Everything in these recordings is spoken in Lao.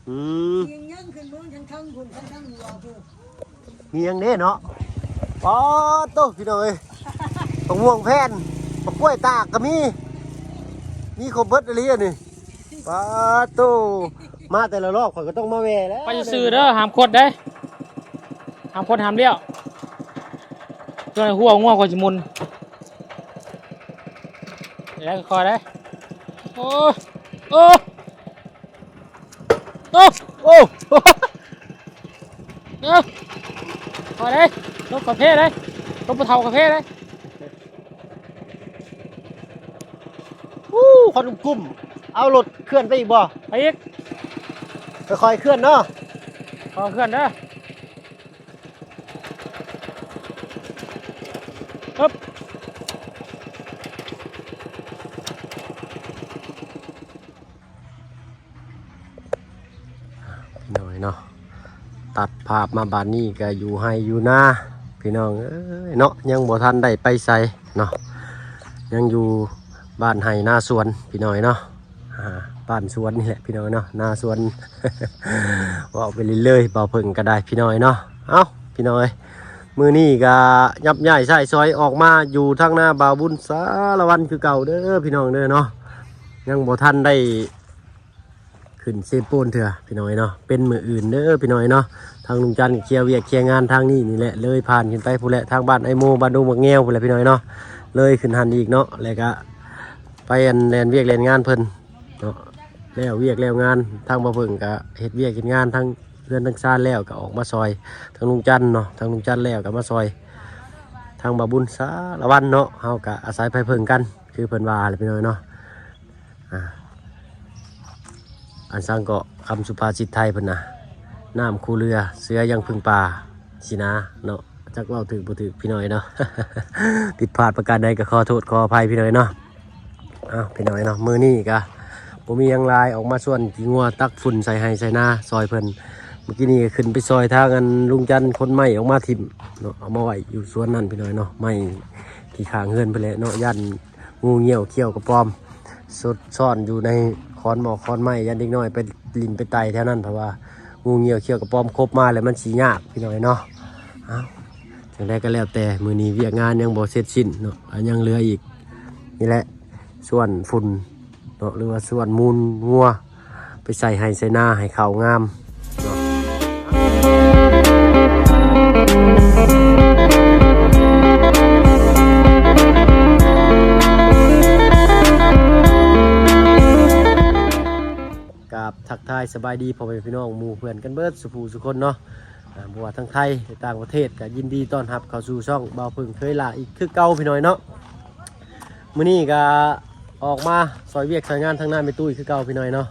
ອືມ ຍິງຍັງຂຶ້ນເມືອງທາງເທິງພຸ້ນ ທາງເທິງຫົວພຸ້ນ ມີຫຍັງເດ້ເນາະ? ປາດໂຕ ພີ່ນ້ອງເອີຍ ບັກມ່ວງແຜ່ນ ບັກກ້ວຍຕາກກໍມີ ມີຄົບເບິດອີ່ຫຼີອັນນີ້. ປາດໂຕ ມາແຕ່ລະລອບຂ້ອຍກໍຕ້ອງມາແວ່ແລ້ວ ໄປຊື່ໆເດີ ຫ້າມຄົດເດ້ ຫ້າມຄົດຫ້າມລ້ຽວ ເພື່ອໃຫ້ຫົວງົວຂ້ອຍຊິໝຸ່ນ ແລ້ວຄ່ອຍເດ້. ໂອ້ ໂອ້ ໂອ້ ໂອ້ ເອີ ຂໍເດ້ ລົດກາເຟເດ້ ລົດຜູ້ເຖົ້າກາເຟເດ້. ອູ້ ຄວັນກຸ້ມໆ ເອົາລົດເຄື່ອນໄປອີກບໍ່? ໄປອີກ ຄ່ອຍໆເຄື່ອນເນາະ ຄ່ອຍເຄື່ອນເດີ. ຮຶບ ພີ່ນ້ອງເນາະ ຕັດພາບມາບາດນີ້ກໍຢູ່ໄຮ່ຢູ່ນາ ພີ່ນ້ອງເອີຍເນາະ ຍັງບໍ່ທັນໄດ້ໄປໃສເນາະ ຍັງຢູ່ບ້ານໄຮ່ນາສວນ ພີ່ນ້ອງເນາະ. ອ່າ ບ້ານສວນນີ້ແຫຼະພີ່ນ້ອງເນາະ ນາສວນ ເວົ້າໄປເລື້ອຍໆ ເບົາເຜິ້ງກໍໄດ້ພີ່ນ້ອງເນາະ. ເອົ້າ ພີ່ນ້ອງເອີຍ ມື້ນີ້ກໍຍັບຍ້າຍໃຊ້ສອຍອອກມາຢູ່ທາງນາບ່າວບຸນສາລະວັນຄືເກົ່າເດີພີ່ນ້ອງເດີເນາະ ຍັງບໍ່ທັນໄດ້ຂຶ້ນເຊໂປນເທື່ອພີ່ນ້ອງເນາະ ເປັນມື້ອື່ນເດີພີ່ນ້ອງເນາະ. ທາງລຸງຈັນເຄຍວຽກເຄຍງານທາງນີ້ນີ້ແຫຼະ ເລີຍຜ່ານຂຶ້ນໄປພຸ້ນແຫຼະ ທາງບ້ານໄອ້ໂມ ບ້ານດົງບັກແງວພຸ້ນແຫຼະພີ່ນ້ອງເນາະ ເລີຍຂຶ້ນຫັ້ນອີກເນາະ ແລ້ວກໍໄປອັນແລ່ນວຽກແລ່ນງານເພິ່ນ ເນາະ ແລ້ວວຽກແລ້ວງານ ທາງບ່າວເຜິ້ງກະເຮັດວຽກເຮັດງານ ທັງເຮືອນທັງຊານແລ້ວກະອອກມາຊ່ອຍ ທາງລຸງຈັນເນາະ ທາງລຸງຈັນແລ້ວກະມາຊ່ອຍ ທາງບ່າວບຸນສາລະວັນເນາະ. ເຮົາກະອາໄສໄພເພິ່ງກັນ ຄືເພິ່ນວ່າແຫຼະພີ່ນ້ອງເນາະ. ອ່າ ອັນສັງເກາະຄຳສຸພາສິດໄທເພິ່ນນະ ນ້ຳຄູເຮືອ ເສືອຍັງເພິ່ງປ່າ ຊີ້ນະເນາະ. ຈັກເວົ້າຖືກບໍ່ຖືກພີ່ນ້ອງເນາະ ຜິດພາດປະການໃດກໍຂໍໂທດຂໍອະໄພພີ່ນ້ອງເນາະ. ເອົ້າ ພີ່ນ້ອງເນາະ ມື້ນີ້ກະບໍ່ມີຫຍັງຫຼາຍ ອອກມາສວນຂີ້ງົວ ຕັກຝຸ່ນໃສ່ໄຮ່ໃສ່ນາຊ່ອຍເພິ່ນ. ມື້ກີ້ນີ້ກໍຂຶ້ນໄປຊ່ອຍທາງອັນລຸງຈັນ ຂົນໄມ້ອອກມາຖິ້ມເນາະ ເອົາມາໄວ້ຢູ່ສວນນັ້ນພີ່ນ້ອງເນາະ ໄມ້ທີ່ຂ້າງເຮືອນເພິ່ນແຫຼະເນາະ ຢ້ານ ງູງຽວຂຽວກະປອມ ສົດຊ້ອນຢູ່ໃນຂອນໝໍ້ຂອນໄມ້ ຢ້ານເດັກນ້ອຍໄປຫຼິ້ນໄປໄຕ່ແຖວນັ້ນ ເພາະວ່າງູງຽວຂຽວກະປອມຄົບມາແລ້ວມັນຊິຍາກພີ່ນ້ອງເນາະ. ເອົ້າ ຈັ່ງໃດກໍແລ້ວແຕ່ ມື້ນີ້ວຽກງານຍັງບໍ່ເສັດສິ້ນເນາະ ຍັງເຫຼືອອີກນີ້ແຫຼະ ສວນຝຸ່ນເນາະ ຫຼືວ່າສວນມູນງົວ ໄປໃສ່ໄຮ່ໃສ່ນາໃຫ້ເຂົ້າງາມເນາະ. ກາບທັກທາຍສະບາຍດີພໍ່ແມ່ພີ່ນ້ອງໝູ່ເພື່ອນກັນເບິດສູ່ຜູ້ສູ່ຄົນເນາະ ອ່າ ບໍ່ວ່າທາງໄທ ແລະ ຕ່າງປະເທດ ກໍຍິນດີຕ້ອນຮັບເຂົ້າສູ່ຊ່ອງບ່າວເຜິ້ງເຄີຍຫຼ້າອີກຄືເກົ່າພີ່ນ້ອງເນາະ. ມື້ນີ້ກໍອອກມາຊ່ອຍວຽກຊ່ອຍງານທາງໜ້າແມ່ຕຸ້ຍຄືເກົ່າພີ່ນ້ອງເນາະ.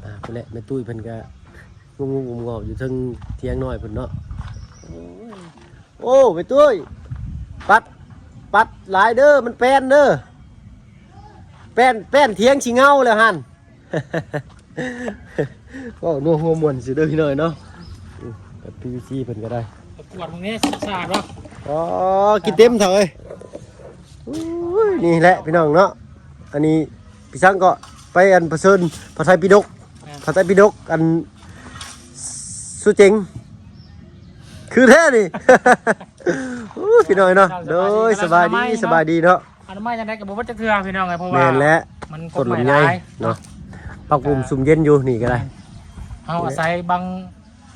ອ່າ ພຸ້ນແຫຼະ ແມ່ຕຸ້ຍເພິ່ນກໍງຸບໆງອບໆຢູ່ເທິງຖຽງນ້ອຍພຸ້ນເນາະ. ໂອ້ ແມ່ຕຸ້ຍ ປັດ ປັດຫຼາຍເດີ ມັນແປ້ນເດີ ແປ້ນ ແປ້ນຖຽງຊິເງົາແລ້ວຫັ້ນ. ເວົ້ານົວຫົວມ່ວນຊື່ເດີພີ່ນ້ອງເນາະ. ອືມ ກັບ PVC ເພິ່ນກໍໄດ້ ປະກວດເບິ່ງແດ່ ສະອາດບໍ່? ອໍ ກິນເຕັມເຖົ້າເອີຍ. ໂອ້ຍ ນີ້ແຫຼະພີ່ນ້ອງເນາະ ອັນນີ້ພີ່ສັງກໍໄປອັນປະເຊີນພະໄຕປິດົກ ແມ່ນ ພະໄຕປິດົກ ອັນສຸເຈັງ ຄືແທ້ນີ້. ໂອ້ຍ ພີ່ນ້ອງເນາະ ໂດຍ ສະບາຍດີ ສະບາຍດີເນາະ. ອະນາໄມຈັ່ງໃດກໍບໍ່ເບິດຈັກເທື່ອພີ່ນ້ອງເອີຍ ເພາະວ່າ ແມ່ນແຫຼະ ມັນກົດໄມ້ຫຼາຍເນາະ ຜັກບຸ້ມຊຸ່ມເຢັນຢູ່ນີ້ກໍໄດ້. ເຮົາອາໄສບັງ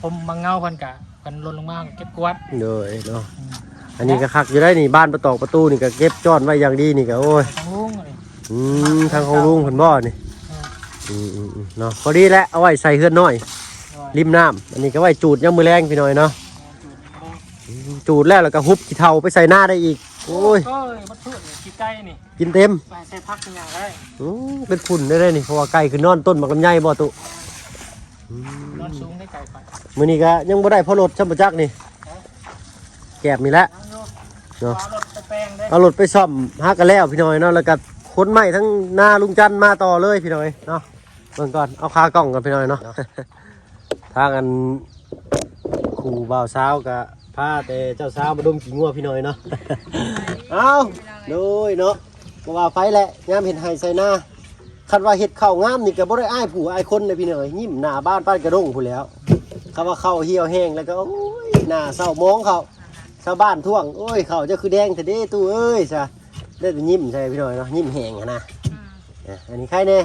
ຮົ່ມບັງເງົາເພິ່ນກະ ເພິ່ນຫຼົ່ນລົງມາເຮົາກໍເກັບກວາດ ໂດຍເນາະ. ອືມ ອັນນີ້ກໍຄັກຢູ່ໄດ໋ນີ້ ບານປະຕອກປະຕູນີ້ກໍເກັບຈ້ອນໄວ້ຢ່າງດີນີ້ກໍ ໂອ້ຍ ທາງລຸງນີ້ ອືມ ທາງຂອງລຸງເພິ່ນບໍ່ນີ້? ເອີ ອືມໆໆ ເນາະ ພໍດີແຫຼະ ເອົາໄວ້ໃສ່ເຮືອນນ້ອຍ ໂດຍ ລິມນ້ຳ. ອັນນີ້ກໍໄວ້ຈູດຍາມມື້ແລງພີ່ນ້ອງເນາະ. ແມ່ນ ຈູດ ອືມ ຈູດແລ້ວ ແລ້ວກໍຫຸບຂີ້ເຖົ້າໄປໃສ່ນາໄດ້ອີກ. ໂອ້ຍ ໂອ້ຍ ມັນພືດນີ້ ຂີ້ໄກ່ນີ້ ກິນເຕັມ ໃສ່ ໃສ່ຜັກໃສ່ຫຍັງໄດ້. ອືມ ເປັນຝຸ່ນໄດ້ເດ້ນີ້ ເພາະວ່າໄກ່ຂຶ້ນນອນຕົ້ນໝາກລຳໄຍບໍ່ຕຸ? ອືມ ນອນສູງໄດ້ໄກ່ໄປ. ມື້ນີ້ກໍຍັງບໍ່ໄດ້ພໍລົດຊ້ຳບໍ່ຈັກນີ້ ຮະ ແກບນີ້ແຫຼະ ຍັງຢູ່ ເນາະ ເອົາລົດໄປແປງເດ້ ເອົາລົດໄປສ້ອມຫາກໍແລ້ວພີ່ນ້ອງເນາະ. ແລ້ວກໍຂົນໄມ້ທັງນາລຸງຈັນມາຕໍ່ເລີຍພີ່ນ້ອງເນາະ. ເບິ່ງກ່ອນ ເອົາຂາກ້ອງກ່ອນພີ່ນ້ອງເນາະ. ທາງອັນຄູ່ບ່າວສາວກະພາແຕ່ເຈົ້າສາວມາດົມຂີ້ງົວພີ່ນ້ອງເນາະ. ເອົ້າ ໂດຍເນາະ ບໍ່ວ່າໃຜແຫຼະ ຍາມເຮັດໄຮ່ໄຖນາ ຄັນວ່າເຮັດເຂົ້າງາມນີ້ກໍບໍ່ໄດ້ອາຍຜູ້ອາຍຄົນເດ້ພີ່ນ້ອງເອີຍ ຍິ້ມໜ້າບ້ານປານກະດົງພຸ້ນແລ້ວ. ຄັນວ່າເຂົ້າຫ່ຽວແຫ້ງແລ້ວກໍ ໂອ້ຍ ໜ້າເສົ້າໝອງເຂົ້າ ຊາວບ້ານທ້ວງ ໂອ້ຍ ເຂົ້າເຈົ້າຄືແດງແທ້ເດ້ຕູ້ເອີຍ ຊະ ໄດ້ແຕ່ຍິ້ມໃສ່ພີ່ນ້ອງເນາະ ຍິ້ມແຫ້ງຫັ້ນນະ. ອືມ ເອີ ອັນນີ້ໃຄແດ່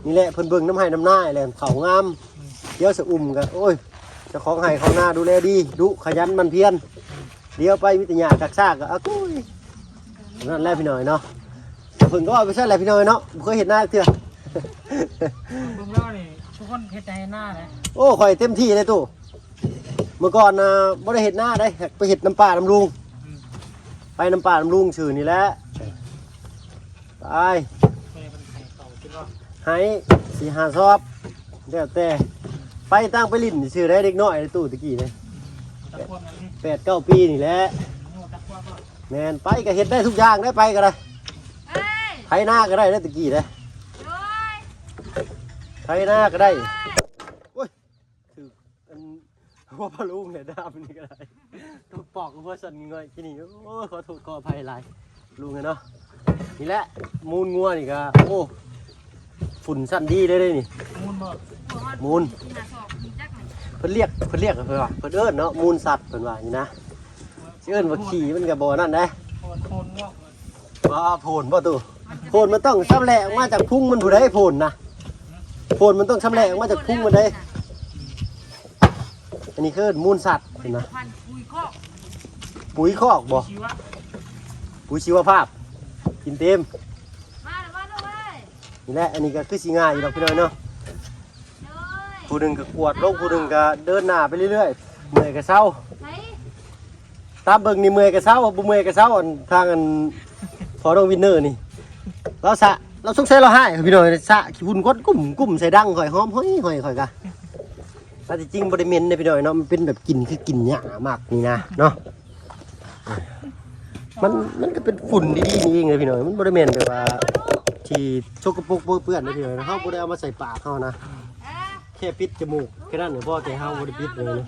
ນີ້ແຫຼະເພິ່ນເບິ່ງນຳໄຮ່ນຳນາແຫຼະ ເຂົ້າງາມ ຂຽວຊະອຸ່ມກໍ ໂອ້ຍ ເຈົ້າຂອງໄຮ່ຂອງນາດູແລດີ ດຸຂະຫຍັນໝັ່ນພຽນ ດຽວໄປມີແຕ່ຫຍ້າຈັກຊາກກໍ ອາກຸຍ ນັ້ນແຫຼະພີ່ນ້ອງເນາະ. ເພິ່ນກໍເວົ້າໄປຊັ້ນແຫຼະພີ່ນ້ອງເນາະ ບໍ່ເຄີຍເຮັດນາຈັກເທື່ອ. ເບິ່ງແລ້ວນີ້ ທຸກຄົນເຮັດໄຮ່ເຮັດນາເດ້. ໂອ້ ຂ້ອຍເຕັມທີ່ເດ້ຕູ້ ເມື່ອກ່ອນນະບໍ່ໄດ້ເຮັດນາເດ້ ໄປເຮັດນຳປ້ານຳລຸງ. ອືມ ໄປນຳປ້ານຳລຸງຊື່ນີ້ແຫຼະ ໄປ ແມ່ເພິ່ນໃຫ້ເຂົ້າກິນບໍ່? ໃຫ້ສີ່ຫ້າຊອບ ແລ້ວແຕ່ ໄປຕ່າງໄປຫຼິ້ນຊື່ໃດ ເດັກນ້ອຍຕູ້ຕະກີ້ເດ້ ອືມ ຈັກຂວບນັ້ນ ແປດເກົ້າປີນີ້ແຫຼະ. ອືມ ຈັກຂວບບໍ່? ແມ່ນ ໄປກໍເຮັດໄດ້ທຸກຢ່າງໄດ໋ ໄປກໍໄດ້ ເອີຍ ໄຖນາກໍໄດ້ເດ້ຕະກີ້ເດ້ ໂອ້ຍ ໄຖນາກໍໄດ້. ໂອ້ຍ ຖືກອັນຫົວພໍ່ລຸງແຫຼະ ດາບນີ້ກໍໄດ້ ຕົກປອກຫົວສັ່ນງ່ອຍກິນນີ້. ໂອ້ຍ ຂໍໂທດຂໍອະໄພຫຼາຍລຸງເອີຍເນາະ. ນີ້ແຫຼະ ມູນງົວນີ້ກໍ ໂອ້ ຝຸ່ນຊັ້ນດີເລີຍເດ້ນີ້ ມູນບໍ່? ມູນ ເພິ່ນລຽກ ເພິ່ນລຽກ ເພິ່ນວ່າ ເພິ່ນເອີ້ນເນາະ ມູນສັດ ເພິ່ນວ່ານີ້ນະ. ຊິເອີ້ນວ່າຂີ້ມັນກໍບໍ່ນັ້ນເດ້ ໂພນ ໂພນງອກ ວ່າໂພນບໍ່ຕູ້ ໂພນມັນຕ້ອງຊຳແຫຼະອອກມາຈາກພຸງມັນພຸ້ນເດ້ ໂພນນະ ໂພນມັນຕ້ອງຊຳແຫຼະອອກມາຈາກພຸງມັນເດ້. ອັນນີ້ຄືມູນສັດເຫັນນະ ປຸຍຄອກ ປຸຍຄອກບໍ່? ປຸຍຊີວະພາບ ກິນເຕັມ ມາແລ້ວ ມາແລ້ວເວີຍ. ນີ້ແຫຼະ ອັນນີ້ກໍຄືຊິງ່າຍຢູ່ດອກພີ່ນ້ອງເນາະ ໂດຍ ຜູ້ໜຶ່ງກໍກວດລົງ ຜູ້ໜຶ່ງກໍເດີນໜ້າໄປເລື້ອຍໆ ເມື່ອຍກໍເຊົາ ໃສ ຕາມເບິ່ງນີ້ເມື່ອຍກໍເຊົາ ບໍ່ເມື່ອຍກໍເຊົາ. ອັນທາງອັນພໍ່ນ້ອງວິນເນີນີ້ ລາວສະ ລາວສົງໄສລາວຮ້າຍພີ່ນ້ອງ ສະຂີ້ຝຸ່ນກົດກຸ້ມໆ ໃສ່ດັງຂ້ອຍ ຫອມຫອຍໆ ຂ້ອຍກະ ແຕ່ທີ່ຈິງບໍ່ໄດ້ເໝັນເດ້ພີ່ນ້ອງເນາະ ມັນເປັນແບບກິ່ນຄືກິ່ນຫຍ້າໝາກນີ້ນະເນາະ. ມັນ ມັນກໍເປັນຝຸ່ນດີໆນີ້ເອງເດ້ພີ່ນ້ອງ ມັນບໍ່ໄດ້ແມ່ນແບບວ່າທີ່ສົກກະປົກເປິເປື້ອນເດ້ພີ່ນ້ອງ ເຮົາບໍ່ໄດ້ເອົາມາໃສ່ປາກເຮົານະ ແຄ່ປິດຈະມູກແຄ່ນັ້ນກໍພໍ ແຕ່ເຮົາບໍ່ໄດ້ປິດເລີຍນະ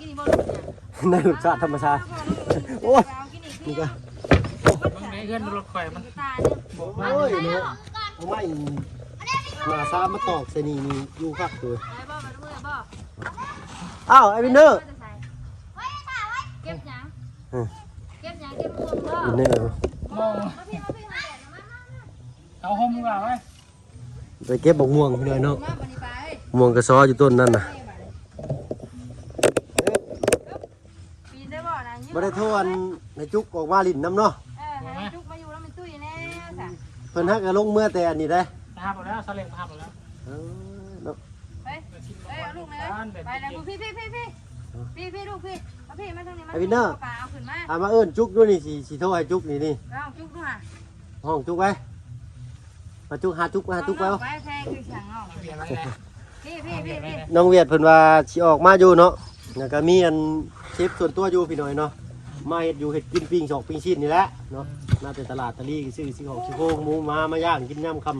ໃນລົດຊາດທຳມະຊາດ. ໂອ້ຍ ນີ້ກໍ ເບິ່ງໃນເຮືອນລົດຂ້ອຍມັນ ໂອ້ຍເນາະ ເອົາໄມ້ໜ້າຊາມມາຕອກໃສ່ນີ້ ນີ້ຢູ່ຄັກໂຕ. ອ້າວ ໄອ້ວິນເນີ ເກັບຫຍັງ? ເອີ ເກັບຫຍັງ? ເກັບມ່ວງບໍ່? ວິນເນີ ມາພີ້ ມາພີ້ ມາແດດ ມາ ມາ ມາ ເອົາຫົ່ມກ່ອນໄວ້ ໄປເກັບບັກມ່ວງພີ່ນ້ອງເນາະ ມາບັດນີ້ໄປ ມ່ວງກະຊໍຢູ່ຕົ້ນນັ້ນນະ ປີນໄດ້ບໍ່ນະ? ບໍ່ໄດ້ໂທອັນໃຫ້ຈຸກອອກມາຫຼິ້ນນຳເນາະ ເອີ ໃຫ້ຈຸກມາຢູ່ນຳແມ່ຕຸ້ຍແດ່ຊະ ເພິ່ນຫາກະລົງເມືອແຕ່ອັນນີ້ເດ້ ໄປຮັບເອົາແລ້ວ ຊາເລັງໄປຮັບເອົາແລ້ວ ເອີ ເນາະ ໄປ ເອີ ເອົາລູກແມ່ ໄປແລ້ວ ພີ່ ພີ່ ພີ່ ພີ່ ພີ່ ລູກ ພີ່ ມາພີ່ ມາທາງນີ້ ມາ ໄອ້ວິນເນີ ເອົາປາເອົາຂຶ້ນມາ ອ່າ ມາເອີ້ນຈຸກດູນີ້ ຊິ ຊິໂທໃຫ້ຈຸກນີ້ ນີ້ ເອົາຈຸກດູຫາ ຮ້ອງຈຸກໄວ້ ມາຈຸກ ຫາຈຸກ ຫາຈຸກໄວ້ ໄປແພງຄືຫຍັງເນາະ ເອົາເບຍໄວ້ແຫຼະ ພີ່ ພີ່ ພີ່ ພີ່ ນ້ອງວຽດເພິ່ນວ່າຊິອອກມາຢູ່ເນາະ ແລ້ວກໍມີອັນເຊຟສ່ວນຕົວຢູ່ພີ່ນ້ອງເນາະ ມາເຮັດຢູ່ເຮັດກິນ ປີ້ງຊອກປີ້ງຊີ້ນນີ້ແຫຼະເນາະ ມາແຕ່ຕະຫຼາດຕະລີ ຊື້ ຊື້ຂອງຊື້ໂຄງ ໝູ ໝາ ມາຍ່າງກິນຍາມຄ່ຳ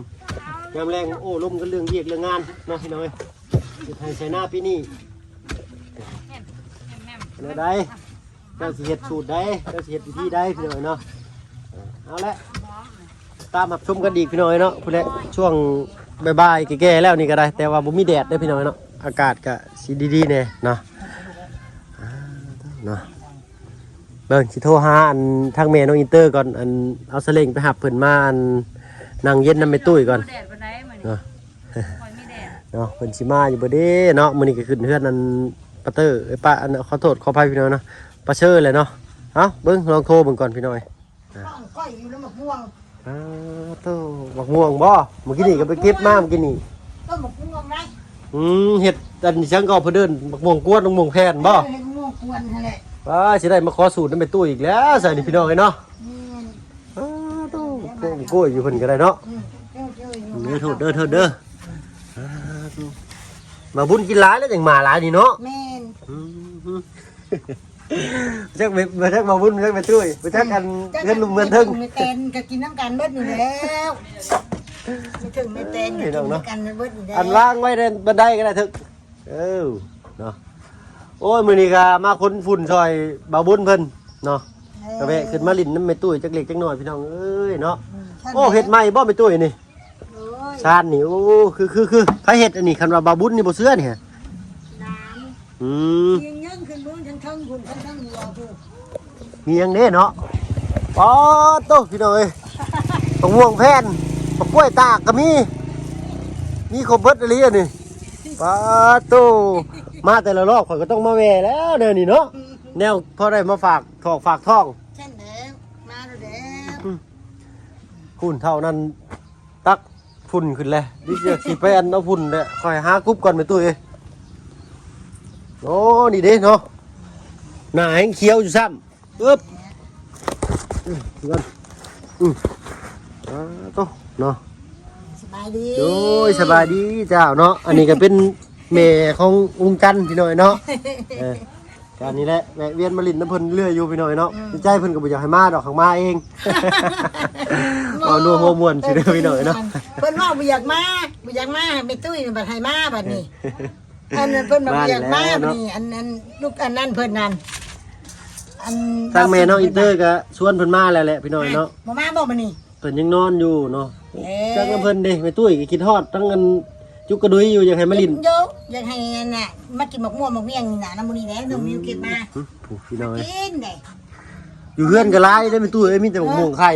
ຍາມແລງ ໂອ້ລົມກັນເລື່ອງວຽກເລື່ອງງານເນາະ ພີ່ນ້ອງເອີຍ ເຮັດໄຮ່ໄຖນາປີນີ້ ແນວໃດ ເຈົ້າຊິເຮັດສູດໃດ ເຈົ້າຊິເຮັດວິທີໃດ ພີ່ນ້ອງເນາະ ເອົາລະ ຕາມຮັບຊົມກັນອີກ ພີ່ນ້ອງເນາະ ພຸ້ນແຫຼະ ຊ່ວງບ່າຍໆ ແກ່ໆ ແລ້ວນີ້ກໍໄດ້ ແຕ່ວ່າບໍ່ມີແດດເດ້ ພີ່ນ້ອງເນາະ ອາກາດກໍຊິດີໆ ແດ່ເນາະ ອ່າ ເນາະ ເບິ່ງ ຊິໂທຫາອັນທາງແມ່ນ້ອງອິນເຕີກ່ອນ ອັນເອົາສະເລັງໄປຮັບເພິ່ນມາ ອັນນັ່ງເຢັນນຳແມ່ຕຸ້ຍກ່ອນ ບໍ່ແດດປານໃດມື້ນີ້ ເນາະ ບໍ່ຄ່ອຍມີແດດ ເນາະ ເພິ່ນຊິມາຢູ່ບໍ່ເດ້ເນາະ ມື້ນີ້ກໍຂຶ້ນເຮືອນອັນປາເຕີ ເອີຍ ປາ ອັນ ຂໍໂທດຂໍອະໄພ ພີ່ນ້ອງເນາະ ປາເຊີແຫຼະເນາະ ເອົ້າ ເບິ່ງ ລອງໂທເບິ່ງກ່ອນ ພີ່ນ້ອງ ອ່າ ກ້ອຍຢູ່ນຳໝາກມ່ວງ ອ່າ ໂທ້ ໝາກມ່ວງບໍ່? ມື້ກີ້ນີ້ກໍໄປເກັບມາ ມື້ກີ້ນີ້ ຕົ້ນໝາກມ່ວງໄດ໋ ອືມ ເຮັດອັນຫຍັງກໍເພິ່ນເອີ້ນ ໝາກມ່ວງກວນ ໝາກມ່ວງແຜ່ນບໍ່? ເອີ ເຮັດໝາກມ່ວງກວນຫັ້ນແຫຼະ ວ້າ ຊິໄດ້ມາຂໍສູດນຳແມ່ຕຸ້ຍອີກແລ້ວ ຊະນີ້ ພີ່ນ້ອງເອີຍເນາະ ແມ່ນ ອ່າ ໂທ້ ໂອ້ ໂອ້ຍ ຢູ່ເພິ່ນກໍໄດ້ເນາະ ອືມ ເດີ ໂທດເດີ ໂທດເດີ ອ່າ ໂທ້ ມາບຸນກິນຫຼາຍແລ້ວ ຈັ່ງມາຫຼາຍນີ້ເນາະ ແມ່ນ ອືມ ຈັກແມ່ ຈັກມາບຸນ ຈັກແມ່ຕຸ້ຍ ຈັກອັນ ເຮືອນລຸ່ມເຮືອນເທິງ ແມ່ແຕນກໍກິນນຳກັນເບິດນີ້ແລ້ວ ແມ່ເທິງແມ່ແຕນກໍກິນນຳກັນເບິດນີ້ແລ້ວ ອັນວາງໄວ້ໃນບັນໄດກໍໄດ້ເຖິງ ເອີ ເນາະ ໂອ້ຍ ມື້ນີ້ກໍມາຂົນຝຸ່ນຊ່ອຍບ່າວບຸນເພິ່ນເນາະ ເອີ ກໍແວະຂຶ້ນມາຫຼິ້ນນຳແມ່ຕຸ້ຍຈັກເລັກຈັກນ້ອຍ ພີ່ນ້ອງເອີຍເນາະ ອືມ ໂອ້ ເຮັດໃໝ່ບໍ່ແມ່ຕຸ້ຍນີ້? ໂອ້ຍ ຊານນີ້ ໂອ້ ຄື ຄື ຄື ໃຜເຮັດອັນນີ້? ຄັນວ່າບ່າວບຸນນີ້ບໍ່ເຊື່ອນີ້. ຫຼານ ອືມ ຍິງຍິງຂຶ້ນເມືອງທາງເທິງພຸ້ນ ທາງເທິງຫົວພຸ້ນ. ມີຫຍັງເດ້ເນາະ? ປາດໂຕ ພີ່ນ້ອງເອີຍ ບັກມ່ວງແຜ່ນ ບັກກ້ວຍຕາກກໍມີ ມີຄົບເບິດອີ່ຫຼີອັນນີ້. ປາດໂຕ ມາແຕ່ລະລອບຂ້ອຍກໍຕ້ອງມາແວ່ແລ້ວແນວນີ້ເນາະ ແນວພໍໄດ້ມາຝາກຖອກຝາກທ້ອງ. ຊັ້ນແຫຼະ ມາແລ້ວແຫຼະ. ອືມ ພຸ້ນເທົ່ານັ້ນ ຕັກຝຸ່ນຂຶ້ນແລ້ວ ດຽວຊິໄປອັນເອົາຝຸ່ນແຫຼະ. ຂ້ອຍຫາກຸບກ່ອນແມ່ຕຸ້ຍເອີຍ. ໂອ້ ນີ້ເດ້ເນາະ ໜ້າແຮງຂຽວຢູ່ຊ້ຳ. ອຶບ ອືມ ອືມ ອາ ໂຕເນາະ ສະບາຍດີ ໂດຍ ສະບາຍດີເຈົ້າເນາະ. ອັນນີ້ກໍເປັນແມ່ຂອງລຸງຈັນພີ່ນ້ອງເນາະ. ເອີ ກະນີ້ແຫຼະ ແວະວຽນມາຫຼິ້ນນຳເພິ່ນເລື້ອຍຢູ່ພີ່ນ້ອງເນາະ. ອືມ ໃນໃຈເພິ່ນກໍບໍ່ຢາກໃຫ້ມາດອກ ຄັນມາເອງ ເວົ້ານົວຫົວມ່ວນຊື່ເດີພີ່ນ້ອງເນາະ. ເພິ່ນເວົ້າບໍ່ຢາກມາ ບໍ່ຢາກມາ ແມ່ຕຸ້ຍບັດໃຫ້ມາບັດນີ້. ອັນນັ້ນເພິ່ນວ່າບໍ່ຢາກມາ ມາແລ້ວເນາະ ບັດນີ້ ອັນ ອັນລູກອັນນັ້ນເພິ່ນນັ້ນ ອັນ ທາງແມ່ນ້ອງອິນເຕີກໍຊວນເພິ່ນມາແລ້ວແຫຼະພີ່ນ້ອງເນາະ. ບໍ່ມາບໍ່ມື້ນີ້? ເພິ່ນຍັງນອນຢູ່ເນາະ. ເອີ ຈັກນຳເພິ່ນເດ້ ແມ່ຕຸ້ຍກໍຄິດຮອດທັງອັນຈຸກກະດຸຍຢູ່ ຢາກໃຫ້ມາຫຼິ້ນຢູ່ ຢາກໃຫ້ອັນນ່ະ ມາກິນໝາກມ່ວງໝາກມ້ຽງນີ້ນະ ນຳມື້ນີ້ແຫຼະ ນ້ອງມິວເກັບມາ. ອືມ ຜູ້ພີ່ນ້ອງເອີຍ ກິນເດ້. ຢູ່ເຮືອນກໍຫຼາຍເດ້ແມ່ຕຸ້ຍເອີຍ ມີແຕ່ໝາກມ່ວງໄຂ່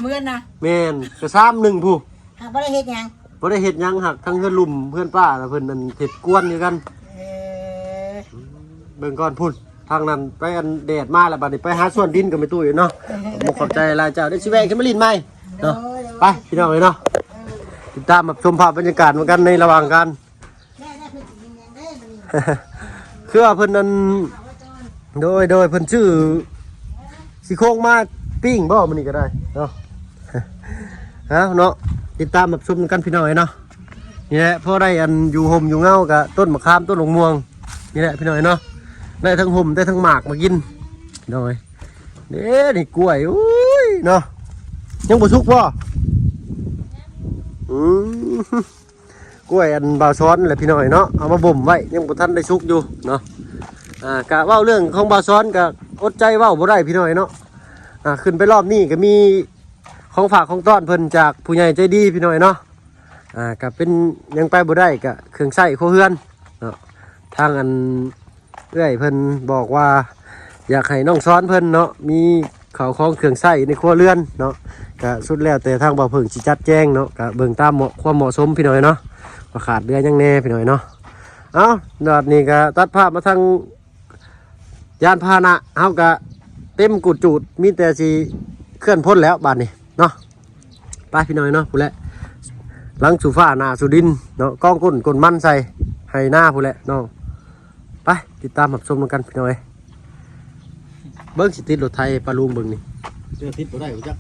ເຮືອນນະ. ແມ່ນ ກະຊາມໜຶ່ງຜູ້ ຫາບໍ່ໄດ້ເຮັດຫຍັງ ບໍ່ໄດ້ເຮັດຫຍັງ ຫາກທັງເຮືອນລຸ່ມເຮືອນປ້າລະເພິ່ນນັ້ນເຮັດກວນຄືກັນ. ເອີ ເບິ່ງກ່ອນພຸ້ນ ທາງນັ້ນໄປອັນແດດມາແລ້ວ ບັດນີ້ໄປຫາສວນດິນກັບແມ່ຕຸ້ຍເນາະ. ເອີ ຂອບມຸກຂອບໃຈຫຼາຍເຈົ້າ ດຽວຊິແວະຂຶ້ນມາຫຼິ້ນໃໝ່ເນາະ. ໂດຍ ໂດຍ ໄປພີ່ນ້ອງເອີຍເນາະ ຕິດຕາມຮັບຊົມພາບບັນຍາກາດນຳກັນໃນລະຫວ່າງການ. ຄືວ່າເພິ່ນນັ້ນ ໂດຍ ໂດຍ ເພິ່ນຊື້ຊີ້ໂຄງມາປີ້ງບໍ່ມື້ນີ້ກໍໄດ້ເນາະ. ເອົາເນາະ ຕິດຕາມຮັບຊົມນຳກັນພີ່ນ້ອງເອີຍເນາະ. ນີ້ແຫຼະ ພໍໄດ້ອັນຢູ່ຮົ່ມຢູ່ເງົາກະຕົ້ນໝາກຂາມ ຕົ້ນໝາກມ່ວງ ນີ້ແຫຼະພີ່ນ້ອງເອີຍເນາະ ໄດ້ທັງຮົ່ມໄດ້ທັງໝາກມາກິນ. ໂດຍ ເດ້ ນີ້ກ້ວຍ ໂອ້ຍເນາະ ຍັງບໍ່ສຸກບໍ່? ອືມ ກ້ວຍອັນບ່າວສອນແຫຼະພີ່ນ້ອງເນາະ ເອົາມາບົ່ມໄວ້ ຍັງບໍ່ທັນໄດ້ສຸກຢູ່ເນາະ. ອ່າ ກະເວົ້າເລື່ອງຂອງບ່າວສອນກະອົດໃຈເວົ້າບໍ່ໄດ້ພີ່ນ້ອງເນາະ. ອ່າ ຂຶ້ນໄປລອບນີ້ກະມີຂອງຝາກຂອງຕ້ອນເພິ່ນຈາກຜູ້ໃຫຍ່ໃຈດີພີ່ນ້ອງເນາະ. ອ່າ ກະເປັນຫຍັງໄປບໍ່ໄດ້ ກະເຄື່ອງໃຊ້ຄົວເຮືອນເນາະ. ທາງອັນ ເອື້ອຍເພິ່ນບອກວ່າ ຢາກໃຫ້ນ້ອງສອນເພິ່ນເນາະ ມີເຂົ້າຂອງເຄື່ອງໃຊ້ໃນຄົວເຮືອນເນາະ. ກະສຸດແລ້ວແຕ່ທາງບ່າວເຜິ້ງຊິຈັດແຈງເນາະ ກະເບິ່ງຕາມເໝາະ ຄວາມເໝາະສົມພີ່ນ້ອງເນາະ ວ່າຂາດເຫຼືອຫຍັງແດ່ພີ່ນ້ອງເນາະ. ເອົາ ບາດນີ້ກະຕັດພາບມາທາງຍານພາຫະນະ ເຮົາກະເຕັມກຸດຈູດ ມີແຕ່ຊິເຄື່ອນພົ້ນແລ້ວບາດນີ້ເນາະ. ໄປພີ່ນ້ອງເນາະ ພຸ້ນແຫຼະ ຫຼັງສູ່ຟ້າໜ້າສູ່ດິນເນາະ ກອງກົ້ນກົ້ນມັນໃສ່ໄຮ່ນາພຸ້ນແຫຼະເນາະ. ໄປຕິດຕາມຮັບຊົມນຳກັນພີ່ນ້ອງເອີຍ. ເບິ່ງຊິຕິດລົດໄຖປ້າລຸງເບິ່ງນີ້ ເອີ ຕິດບໍ່ໄດ້ບໍ່ຈັກ.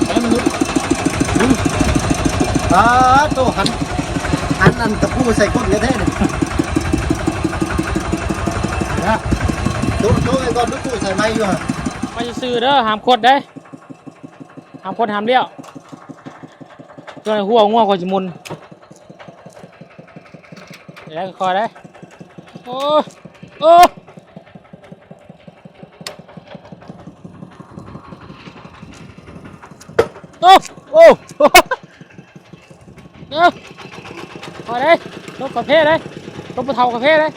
ໃຫ້ມັນຫຼຸດ ອືມ ປາດໂຕ ຫັນ ຫັນອັນຕະປູໃສ່ກົ້ນແທ້ໆ ນີ້ນະ. ໂຕ ໂຕ ໄອ້ກ້ອນຕະປູໃສ່ໄມ້ຢູ່ຫະ ໄປຊື່ໆເດີ ຫ້າມຄົດເດ້ ຫ້າມຄົດຫ້າມລ້ຽວ ຈະໃຫ້ຫົວງົວຂ້ອຍຊິໝຸ່ນ. ແລ້ວຄ່ອຍໄດ້ ໂອ້ ໂອ້ ໂອ້ ໂອ້ ເອີ ພໍໄດ້ ລົບກາເຟໄດ້ ລົບຜູ້ເຖົ້າກາເຟໄດ້.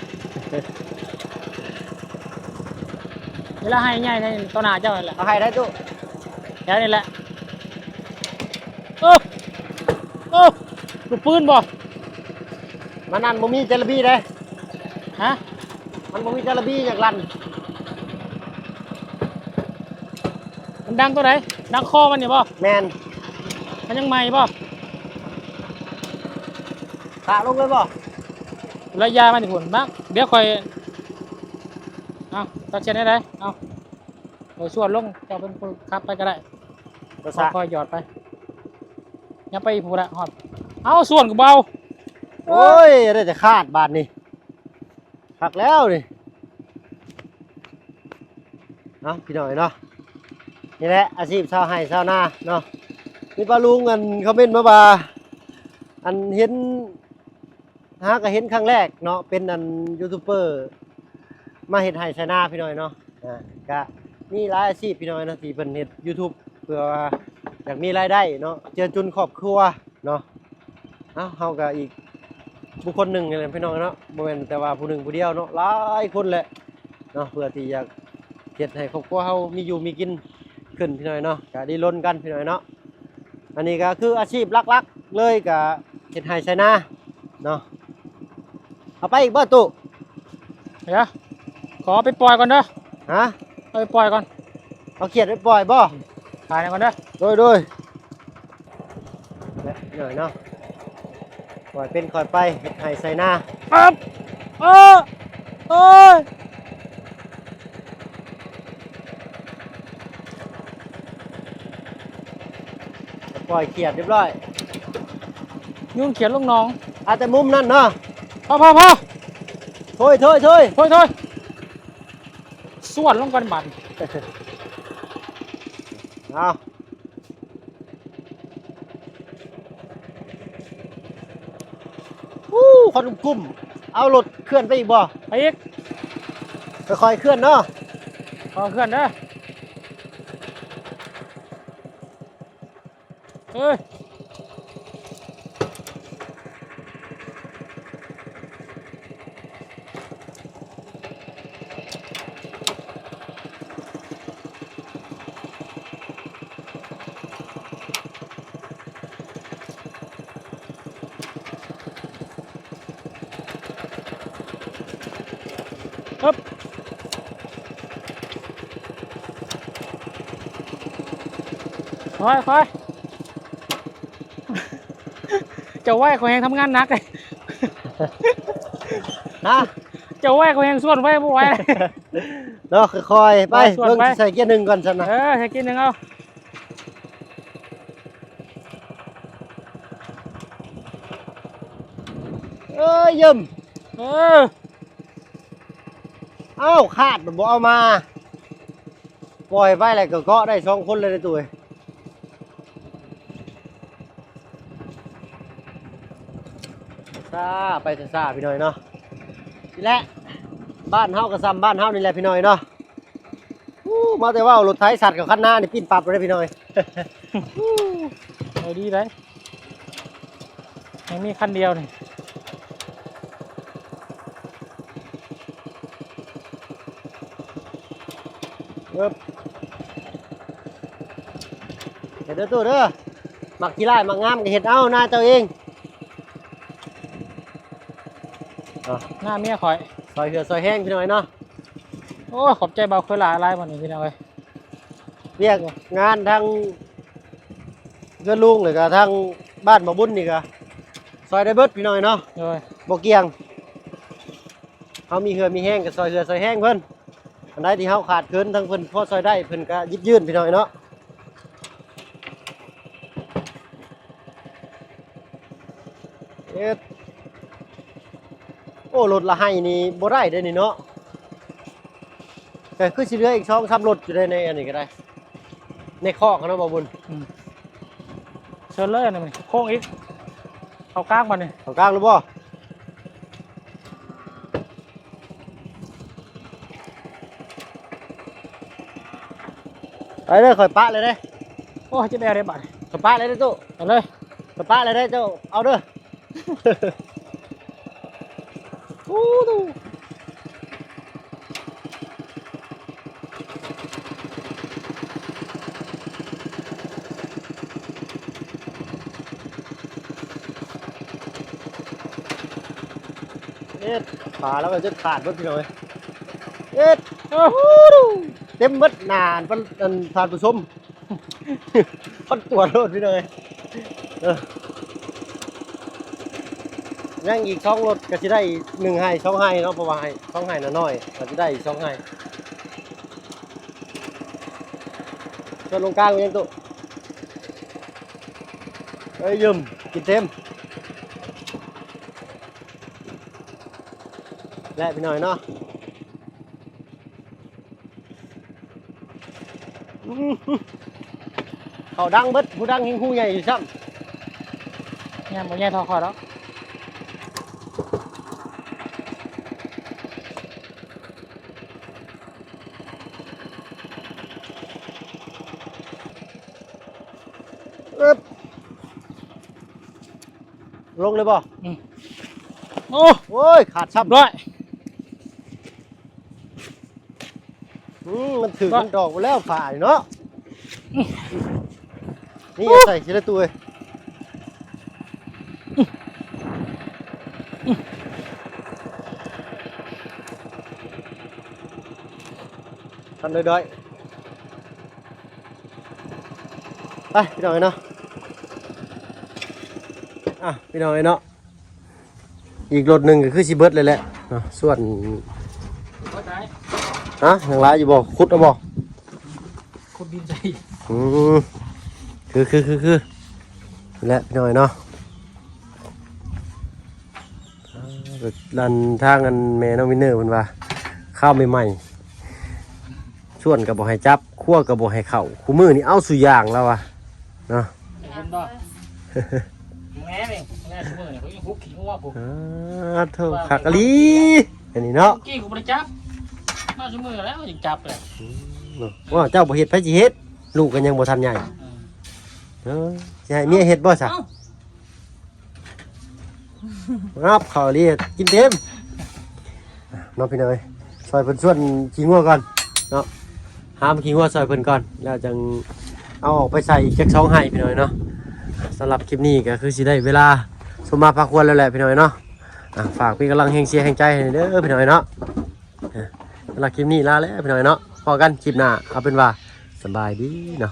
ເວລາໃຫ້ໃຫຍ່ໃນຕໍ່ໜ້າເຈົ້ານັ້ນແຫຼະ ເອົາໃຫ້ໄດ້ຕູ້ ແຖວນີ້ແຫຼະ. ເອີ ເອີ ລູກປືນບໍ່? ມັນນັ້ນບໍ່ມີຈາລະບີເດ້. ຮະ? ມັນບໍ່ມີຈາລະບີ ຢາກລັນ. ມັນດັງຕົວໃດ? ດັງຄໍມັນນີ້ບໍ່? ແມ່ນ. ມັນຍັງໃໝ່ບໍ່? ປະລົງເລີຍບໍ່? ໄລຍະມັນພຸ້ນ ມາ ດຽວຂ້ອຍ ເອົາ ຕັດເຊນໃຫ້ໄດ້ ເອົາ ຂ້ອຍສວນລົງ ເຈົ້າເປັນຄົນຂັບໄປກໍໄດ້. ກໍຊະ ຄ່ອຍໆຫຍອດໄປ ຍັງໄປອີກພຸ້ນລະ ຮອດ ເອົາ ສວນກໍເບົາ. ໂອ້ຍ ໄດ້ແຕ່ຄາດບາດນີ້ ຄັກແລ້ວນີ້. ເອົາ ພີ່ນ້ອງເອີຍເນາະ ນີ້ແຫຼະອາຊີບຊາວໄຮ່ຊາວນາເນາະ. ມີປ້າລຸງອັນຄອມເມັນມາວ່າ ອັນເຫັນ ຫາກໍເຫັນຄັ້ງແລກເນາະ ເປັນອັນຢູທູບເບີມາເຮັດໄຮ່ໄຖນາພີ່ນ້ອງເນາະ. ອ່າ ກະມີຫຼາຍອາຊີບພີ່ນ້ອງເນາະ ທີ່ເພິ່ນເຮັດຢູທູບ ເພື່ອວ່າຢາກມີລາຍໄດ້ເນາະ ເຈືອຈຸນຄອບຄົວເນາະ. ເອົ້າ ເຮົາກໍອີກບຸກຄົນໜຶ່ງນີ້ແຫຼະພີ່ນ້ອງເນາະ ບໍ່ແມ່ນແຕ່ວ່າຜູ້ໜຶ່ງຜູ້ດຽວເນາະ ຫຼາຍຄົນແຫຼະເນາະ ເພື່ອທີ່ຢາກເຮັດໃຫ້ຄອບຄົວເຮົາມີຢູ່ມີກິນຂຶ້ນພີ່ນ້ອງເນາະ ກໍດີ້ລົນກັນພີ່ນ້ອງເນາະ. ອັນນີ້ກໍຄືອາຊີບຫຼັກໆເລີຍ ກໍເຮັດໄຮ່ໄຖນາເນາະ. ເອົາໄປອີກບໍ່ຕູ້? ດຽວ ຂໍເອົາໄປປ່ອຍກ່ອນເດີ. ຮະ? ເອົາໄປປ່ອຍກ່ອນ. ເອົາຂຽດໄປປ່ອຍບໍ່? ຂາຍກ່ອນເດີ. ໂດຍ ໂດຍ. ແລະ ໜ້ອຍເນາະ ຄ່ອຍເປັນຄ່ອຍໄປ ເຮັດໄຮ່ໄຖນາ. ປັບ ເອີ ໂອ້ຍ ປ່ອຍຂຽດຮຽບຮ້ອຍ. ຍຸງຂຽດລົງໜອງ. ເອົາແຕ່ມຸມນັ້ນເນາະ. ພໍ ພໍ ພໍ. ໂຖຍ ໂຖຍ ໂຖຍ ໂຖຍ ໂຖຍ. ສວນລົງກ່ອນບາດນີ້. ເອົາ ອູ້ ຄວັນກຸ້ມໆ. ເອົາລົດເຄື່ອນໄປອີກບໍ່? ໄປອີກ. ຄ່ອຍໆເຄື່ອນເນາະ. ຄ່ອຍເຄື່ອນເດີ. ເອີຍ ຄອຍ ຄອຍ ເຈົ້າໄວ ຂ້ອຍແຮ່ງທຳງານໜັກ. ຮະ? ເຈົ້າໄວ ຂ້ອຍແຮ່ງສວນໄວ ບໍ່ໄຫວເນາະ. ຄ່ອຍໆໄປ ເບິ່ງ ໃສ່ເກຍໜຶ່ງກ່ອນຊັ້ນນະ. ເອີ ໃສ່ເກຍໜຶ່ງເອົາ. ເອີຍ ຢ້ຳ ເອີ ເອົ້າ ຂາດ ມັນບໍ່ເອົາມາ. ປ່ອຍໄວ້ແລ້ວກໍເກາະໄດ້ສອງຄົນເລີຍເດ້ຕູ້ເອີຍ. ຊ້າໄປຊ້າໆ ພີ່ນ້ອງເນາະ. ນີ້ແຫຼະ ບ້ານເຮົາກໍຊ່ຳບ້ານເຮົານີ້ແຫຼະ ພີ່ນ້ອງເນາະ. ອູ້ ມາແຕ່ເວົ້າ ລົດໄຖສັດເຂົ້າຄັນນານີ້ ປີ້ນປັບເລີຍພີ່ນ້ອງ. ເອີ ດີໄດ໋ ຍັງມີຄັນດຽວນີ້. ເອີບ ເຮັດເດີຕູ້ເດີ ມັກຂີ້ລ້າຍມັກງາມກໍເຮັດເອົາ ນາເຈົ້າເອງ. ນາເມຍຂ້ອຍ ຊ່ອຍເຫື່ອຊ່ອຍແຮງ ພີ່ນ້ອງເນາະ. ໂອ້ ຂອບໃຈບ່າວເຄີຍຫຼາຍໆ ມື້ນີ້ ພີ່ນ້ອງເອີຍ. ວຽກງານທາງເຮືອນລຸງ ແລ້ວກໍທາງບ້ານໝໍບຸນນີ້ກໍຊ່ອຍໄດ້ເບິດ ພີ່ນ້ອງເນາະ. ໂດຍ ບໍ່ກ່ຽງ ເຮົາມີເຫື່ອມີແຮງກໍຊ່ອຍເຫື່ອຊ່ອຍແຮງເພິ່ນ. ອັນໃດທີ່ເຮົາຂາດເຂີນ ທາງເພິ່ນພໍຊ່ອຍໄດ້ ເພິ່ນກໍຢິບຍື່ນ ພີ່ນ້ອງເນາະ. ເຮັດ ໂອ້ ລົດລະໄຮ່ນີ້ບໍ່ໄດ້ເດ້ນີ້ເນາະ. ແຕ່ຄືຊິເຫຼືອອີກສອງສາມລົດຢູ່ໃນ ໃນອັນນີ້ກໍໄດ້ ໃນຄອກຫັ້ນເນາະ ບ່າວບຸນ. ອືມ ເຊີນເລີຍ ອັນນີ້ໂຄ້ງອີກ ເຂົ້າກາງບາດນີ້. ເຂົ້າກາງແລ້ວບໍ່? ໄປເດີ ຂ້ອຍປະເລີຍເດ້. ໂອ້ຍ ເຈັບແອວເດ້ບາດນີ້. ຂ້ອຍປະເລີຍເດ້ຕູ້. ເອົາເລີຍ ຂ້ອຍປະເລີຍເດ້ ເຈົ້າເອົາເດີ. ໂອ້ໂຫ ເຮັດ ຂາລາວກໍຈົນຂາດເບິດ ພີ່ນ້ອງເອີຍ. ເຮັດ ໂອ້ໂຫ ເຕັມເບິດໜ້າ ອັນ ອັນທ່ານຜູ້ຊົມ. ພັນຕົວໂລດ ພີ່ນ້ອງເອີຍ. ເອີ ຍັງອີກສອງລົດ ກໍຊິໄດ້ໜຶ່ງໄຮ່ສອງໄຮ່ເນາະ ເພາະວ່າໄຮ່ສອງໄຮ່ນະນ້ອຍ ກໍຊິໄດ້ອີກສອງໄຮ່. ເຊີນລົງກາງໄປຍັງຕູ້. ເອີຍ ຢືມ ກິນເຕັມ ແລະ ພີ່ນ້ອງເນາະ. ເຂົ້າດັງເບິດ ຜູ້ດັງແຮ່ງຮູໃຫຍ່ຢູ່ຊ້ຳ. ແມ່ນບໍ່ໃຫຍ່ເທົ່າຂ້ອຍດອກ. ລົງເລີຍບໍ່? ອືມ ໂອ້ ໂອ້ຍ ຂາດຊ້ຳ ຮ້ອຍ ອືມ ມັນຖືກ ມັນດອກໄປແລ້ວຝານີ້ເນາະ ນີ້ໃສ່ຊິລະຕູ້ເອີຍ ທັນດ້ອຍໆ ໄປພີ່ນ້ອງເອີຍເນາະ ອ່ະ ພີ່ນ້ອງເອີຍເນາະ ອີກລົດໜຶ່ງກໍຄືຊິເບິດເລີຍແຫຼະເນາະ ສ່ວນ ເບິດໄດ໋ ຮະ ຍັງຫຼາຍຢູ່ບໍ່? ຂຸດເອົາບໍ່? ຂຸດດິນໃສ່ ອືມ ຄື ຄື ຄື ຄື ແຫຼະ ພີ່ນ້ອງເອີຍເນາະ ອ່າ ອັນທາງອັນແມ່ນ້ອງວິນເນີເພິ່ນວ່າ ຄາວໃໝ່ໆ ສວນກໍບໍ່ໃຫ້ຈັບ ຄົວກໍບໍ່ໃຫ້ເຂົ້າ ຄູ່ມື້ນີ້ເອົາສູ່ຢ່າງລາວວ່າເນາະ ເຫັນບໍ່? ແມ່ນີ້ ແມ່ຊຸມື້ນີ້ ຂ້ອຍຍັງຮຸກຂີ້ຫົວພຸ້ນ ອ່າ ໂທ້ ຄັກອີ່ຫຼີ ອັນນີ້ເນາະ ກີ້ກໍບໍ່ໄດ້ຈັບ ມາຊຸມື້ແລ້ວຈຶ່ງຈັບແຫຼະ ອືມ ເນາະ ວ່າເຈົ້າບໍ່ເຮັດ ໃຜຊິເຮັດ? ລູກກໍຍັງບໍ່ທັນໃຫຍ່ ອືມ ເອີ ຊິໃຫ້ເມຍເຮັດບໍ່ຊະ? ເອົ້າ ງັບເຂົ້າລີ້ ກິນເຕັມ ເນາະພີ່ນ້ອງເອີຍ ຊ່ອຍເພິ່ນສວນຂີ້ງົວກ່ອນເນາະ ຫາມຂີ້ງົວຊ່ອຍເພິ່ນກ່ອນ ແລ້ວຈັ່ງເອົາອອກໄປໃສ່ຈັກສອງໄຮ່ພີ່ນ້ອງເນາະ ສຳລັບຄລິບນີ້ກໍຄືຊິໄດ້ເວລາສົມມາພາຄວນແລ້ວແຫຼະພີ່ນ້ອງເນາະ ອ່າ ຝາກເປັນກຳລັງແຮງເຊຍແຮງໃຈໃຫ້ເດີພີ່ນ້ອງເນາະ ອ່າ ສຳລັບຄລິບນີ້ລາແລ້ວພີ່ນ້ອງເນາະ ພໍ້ກັນຄລິບໜ້າ ເອົາເປັນວ່າສະບາຍດີເນາະ.